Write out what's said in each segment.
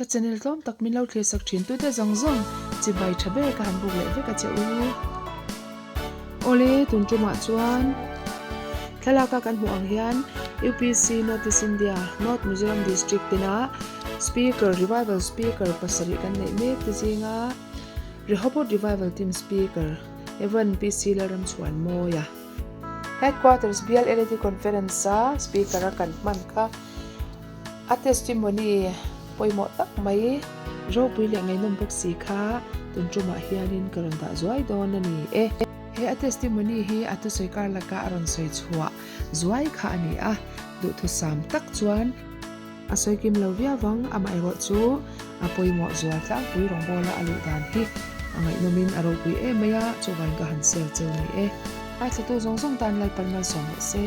Ka channel tlawm tak min lo thlirsak thin tute zawng zawng chibai tha ber ka han buk leh vek a che u. Awle, tun tumah chuan thlalaka kan hmuh ang hian UPC North East India, North Mizoram District tina Speaker, Revival Speaker pasarih kan neih mek te zinga Rehoboth Revival Team Speaker Evan PC Lalramchhuanmawia, Headquarters Bial LAD Conference-a Speaker a kan hman kha a testimony pawimawh tak mai ropui leh ngaihnawm bawk si kha tun tumah hianin ka rawn dah zuai dawn a ni e. He a testimony hi a thusawi kar laka a rawn sawi chhuah zuai kha a ni a, duhthusam tak chuan. A sawi kim lo viau vang, amaherawh chu a pawimawh zual tlangpui rawngbawla a luh dan hi a ngaihnawmin a ropui em mai a, chuvangin ka han share cheu ni e. Ngaithlatu zawng zawng tan Lalpan malsawm rawh se.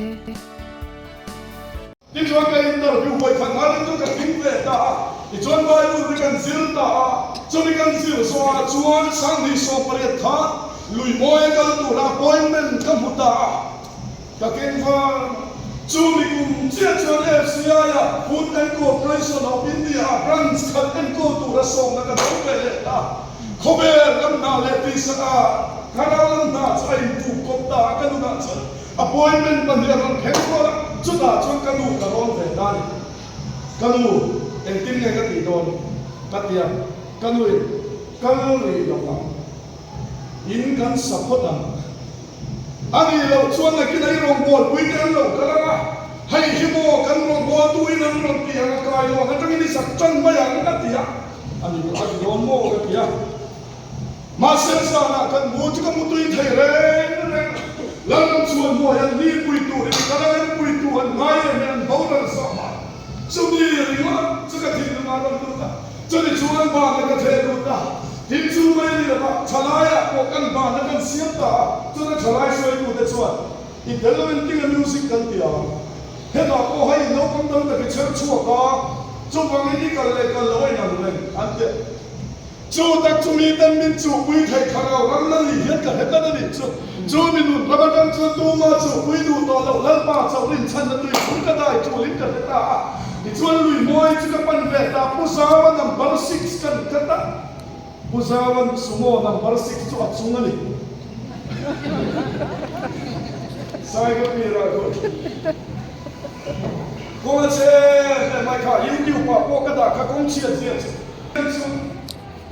Tichuan ka interview vawi khat ngai chu ka tling ve ta a, tichuan Bible hi kan zir ta a, chumi kan zir zawhah chuan 2018 khan Luimawi a kal tura appointment ka hmu ta a, Ka keng var. Chu mi kum chiah chuan FCI-a Food and Cooperation of India-a branch khat enkawl tura sawmna ka do ve leh ta. Khawvel lam hna leh tihsaka thlarau lam hna chu a intuk kawp ta a, ka nunah chuan appointment pahnih a rawn thleng rual a, chutah chuan ka nu ka rawn ve ta a ni. Ka nu, engtin nge ka tih dawn? Ka ti a, ka nuin, Kal rih lo ang. In kan sa phawt ang. A nih loh chuan nakin ei rawngbawlpui te an lo kal ang a, hei hi maw kan rawngbawltu in an rawn ti ang a, kai lawn atangin i sak tan mai ang a ti a, a ni loh a ti dawn maw ka ti a. Mahse zanah kan mu chu ka mu tui thei reng reng a, Lalram chuan mawi an ni pui turin ka la rem pui tu an ngai em e an boral zawh mai. Chumi ringawt chu ka thinlung a rawn lut a, chumi chuan bana ka theh lut a, tin chu mai a ni lova, thalaiah pawh kan bana kan siam ta a, chuna thalai hruaitute chuan i tel lo in tinga music kan ti ang, hetah pawh hei naupang tam tak i chher chhuak a, chuvangin i kal leh kal lo a inang reng an ti a. Chu tak chu miten min chuhpui thei kha lo, ram la nih hian ka hre tlat a nih chu. Chu mi nun ram atang chuan tuma chuhpui duh tawh loh Lalpa chauh rinchhanna tui phur ka dai tulin ka hre ta a. Tichuan lui mawi chu ka pan ve ta, Pu Zaua number six kan kat a, Pu Zauan sumo number six chu a chung a ni. Sai ka pirah kut. Kawng a che hle mai kha, YouTube ah pawh ka dah kha kawng chhiat zia chu. Kan chu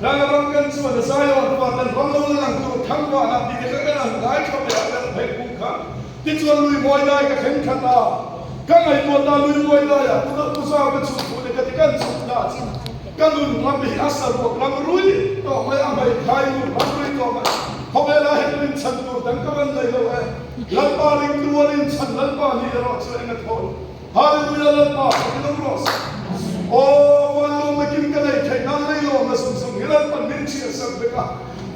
Tlangram kan chuan a Zion pa kan ram lo la lang tur thangvanah tih te kha kan han ngai tha ve a kan phei puk kha. Tichuan lui mawi lai ka thleng khat a, ka ngaihtuah ta lui mawi laiah pu deuh pu zau ka chhuk thu te ka ti kan chhuk ta chu ka nun ram hi a saruak ram rui tawh mai a hmeithai nun ram rui tawh mai khawvelah hian rinchhan tur dang ka van nei lo e Lalpa ringtu a rinchhan Lalpa ni erawh chu eng a thawn. Hallelujah Lalpa ka ti lo rawh se. Aw van lawmna kim ka nei theih nan lei lawmna zawng zawng hi Lalpan min chhiah sak vek a,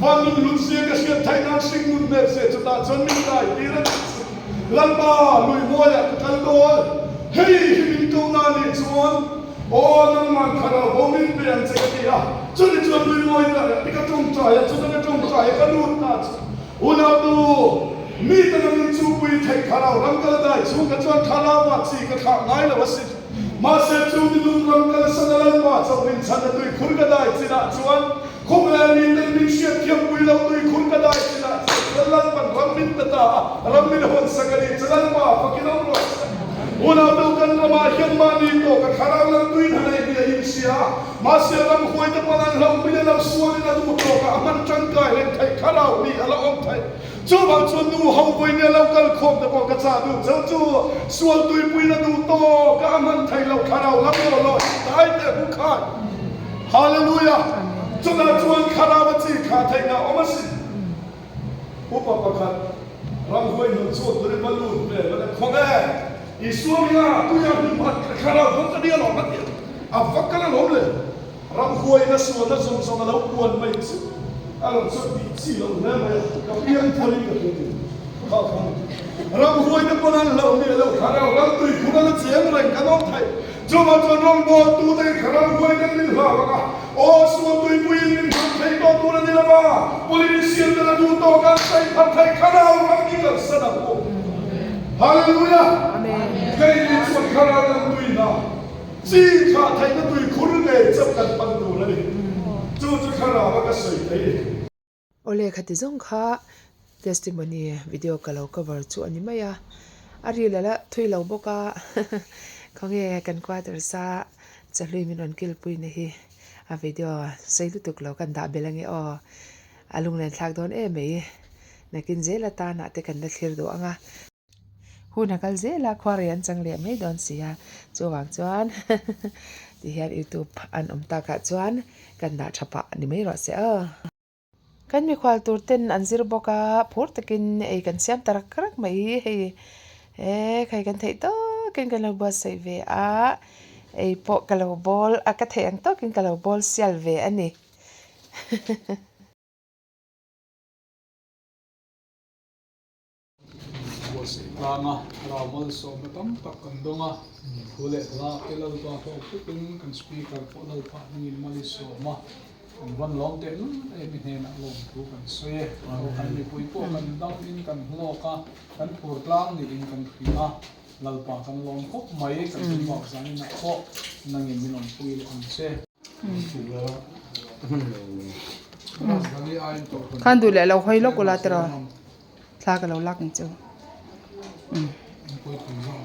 van nun hlut zia ka hriat theih nan hring nun hmel se chutah chuan min kai tir a nih chu. Lalpa lui mawiah ka kal dawn, hei hi min ko na nih chuan aw nangman thlarau bo min pe ang che ka ti a, chumi chuan lui mawi ta reh ti ka tawngtai a, chuta ka tawngtai a ka lut ta chu. Unautu, mite nangin chu pui theih thlarau ram kal dai chhung kha chuan thlarauah chi ka thlah ngai lo asin. Mahse chu mi nun ram kalsan a Lalpa chauh rinchhan a tuikhur ka dai chinah chuan khawvel miten min hriatthiam pui lo tuikhur ka dai chinah chuan chuan Lalpan ram min pe ta a, ram min hawnsak a nih chu Lalpa fakin awm rawh se. Unautu kan ramah hian mahni tawka thlarau lam tui hna nei nia inhria a, Mahse ramhuaite pawn an hlauhpui a lo sualin a duh tawkah a hman tangkai reng theih kha lo ni a la awm theih. Chuvang chuan nu ho vawiin a lo kal khawm te pawh ka chah duh cheu chu sual tuipuiin a duh tawkah a hman theih loh thlarau lam law law hi dai teh hu khai. Hallelujah! Chutah chuan thlarau a chi kha theihna a awm asin. Upa pakhat ramhuai hnawh chhuak turin va lut ve va la khawm e. Isua ringa tuia hmun pakhat ka thlarau dawn ka nia lawm a ti a, a va kal alawm le. Ramhuaiin a sualna zawng zawng a lo puan mai chu a rawn chawt tih chi lo hle mai a, ka piang tharin ka hria tih kha kha a ni. Ramhuai te pawn an hlauh miah lo, thlarau ram tui khur a la cheng reng kan awm theih. Chuvang chuan rawngbawltute hi thlarau huai ten min hlau ang a, aw sual tuipuiin min hman thei tawh tur a ni lo va, politician ten a duh tawk an sawi phat thei thlarau ram hi kalsan ang u. Hallelujah! Keini chuan thlarau lam tui hna, chi thlah theihna tui khur ngei chauh kan pan tur. mai. Awle khati zawng kha testimony video ka lo cover chu a ni mai a, a ril a la thui lo bawk a, khawnge kan quarters a chahlui min rawn kilpui na hi a video sei lutuk lo kan dah belh ange aw, a lunglen thlak dawn em mai, nakin zel atana te kan la thlir duh ang a. Hun a kal zel a, khuarei an chang leh mai dawn si a, chuvang chuan tihian youtube an awm takah chuan kan dah tha pah ni mai rawh se aw. Kan mikhual tur ten an zir bawk a, phur takin ei kan siam ta rak rak mai hi hei he khai kan theih tawkin kan lo buatsaih ve a, ei pawh ka lo bawl a ka theih ang tawkin ka lo bawl sial ve a ni. Buatsaih tlanga thlarau malsawmna tam tak kan dawng a, thu leh hla te Lalpa hlawk tukin kan Speaker pawh Lalpa hmingin mal i sawm a, kan van lawm teh lul em i hnenah lawmthu kan sawi e. Kan mipui pawh kan dam in kan hlawk a, kan phur tlang niin kan hria a, Lalpa kan lawm khawp mai, kan tum bak zaninah pawh nangin min awmpui leh ang che. Khan duh leh lo hawi lawk ula tiraw thla ka lo lak ang chu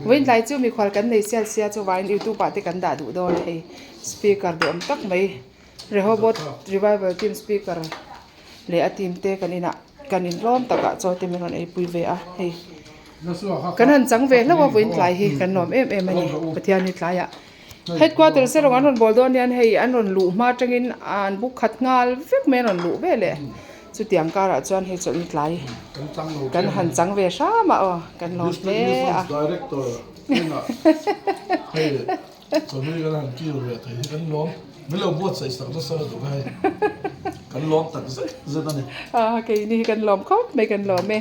vawiin tlai chu mikhual kan nei sial sia chuvangin youtube ah te kan dah duh dawn a hei speaker duh awm tak mai Rehoboth revival team speaker leh a team te kan inah kan inlawm takah chaw te min rawn eipui ve a hei kan han chang ve hlauh a vawiin tlai hi kan lawm em em a ni Pathian hi tlaiah. Headquarters erawh an rawn bawl dawn hian hei an rawn luh hma atangin an buk khat nghal vek mai an rawn luh ve leh chutiang karah chuan hei chawlhni tlai kan han chang ve hram a aw kan lawm hle a. Keini hi kan lawm khawp mai kan lawm e.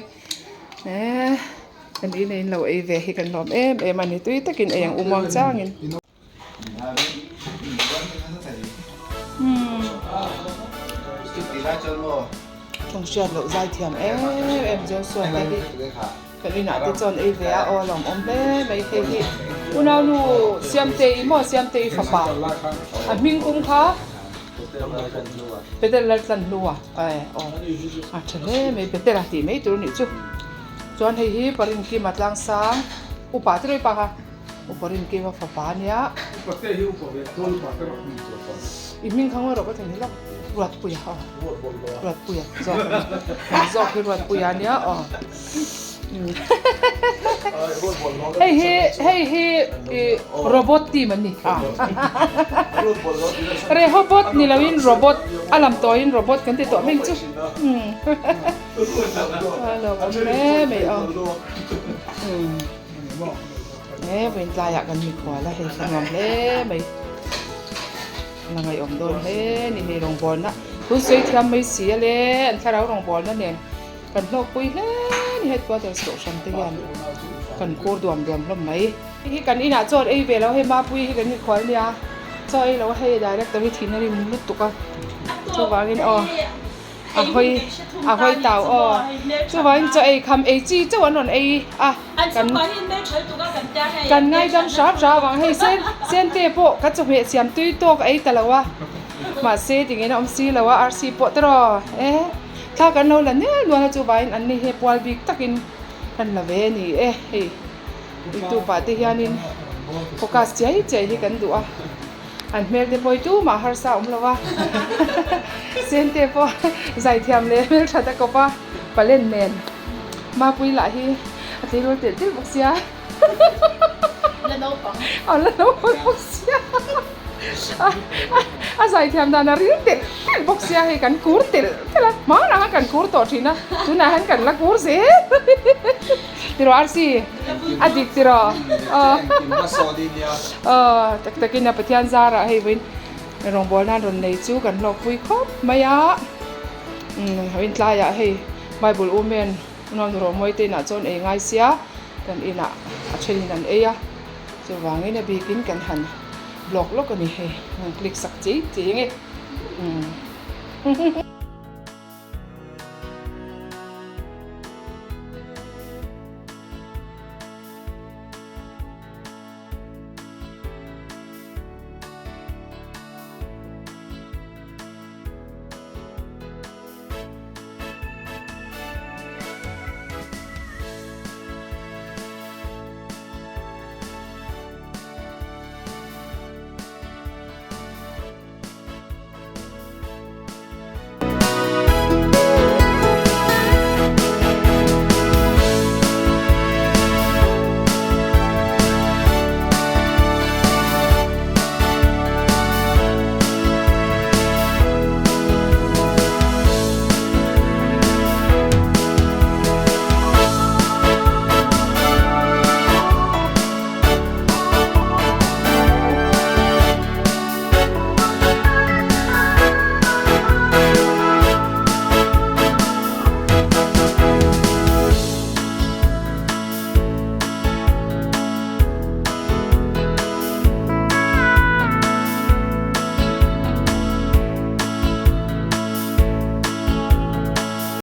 Kan in a in lo ei ve hi kan lawm em em a ni tui takin ei ang u muang changin. Thawng hriat loh zai thiam em em Joshua te hi kan inah te chuan ei ve a aw lawmawm hle mai hei hi unaunu Siamtei maw Siamtei fapa a hming kum kha Peter Laltlanhlua aw a tha hle mai Peter a tih mai tur a nih chu. Chuan hei hi Parinkima tlangsang upa te rei panga u Parinkima fapa ania i hming kha ngawi rawh ka thlen hi lawk Ruatpuia aw Ruatpuia zawk ani zawk hi Ruatpuia ania aw hei hi hei hi i robot team an ni Rehobot ni loin robot a lam tawiin robot kan ti tawh mai ang chu. Hle mai a he vawiin tlaiah kan mikhual a hei ka nuam hle mai la ngaihawm dawn hle ni hei rawngbawlna hun sawi thiam mai si a le an thlarau rawngbawlna nen kan hlawkpui hle ni headquarters kohhran te hian kan kur duam duam hlawm mai. Hei hi kan inah chaw ei ve lo hei Mapuii hi kan mikhual nia chaw ei lo a hei director hi thihna rim lutuk a chuvangin aw. A hawi a hawi tau aw. Chuvangin chaw ei kham ei chi chauh an rawn ei a. Kan kan ngaidam hram hram avang hei sen sente pawh ka chawhmeh siam tui tawk a ei ta lo a. Mahse tingin a awm si lo a arsi pawh tawh e thla kan lo la nel nual a chuvangin an ni hi pual bik takin kan la ve a ni e hei youtube ah te hianin focus chiai chiai hi kan duh a. An hmel te pawh hi tumah harsa a awm lo a, Sente pawh zaithiam leh hmel that a kawp a, palen nen Mapui lah hi a tleirawl telh telh bawk sia, La naupang. A la naupang bawk sia, a zaithiam dan a ril telh telh bawk sia hei kan kur telh telh a, hmanah khan kan kur tawh thin a, tunah hian kan la kur zel tiraw Arsi? A dik tiraw? Aw tak takin a Pathian zarah hei vawiin rawngbawlna an rawn nei chu kan hlawkpui khawp mai a vawiin tlaiah hei Bible Women Unau Nurawhmawi te inah chuan ei ngai sia kan inah a thenin an ei a chuvangin a bikin kan han vlog lawk a ni hei han click sak chei chei ang e.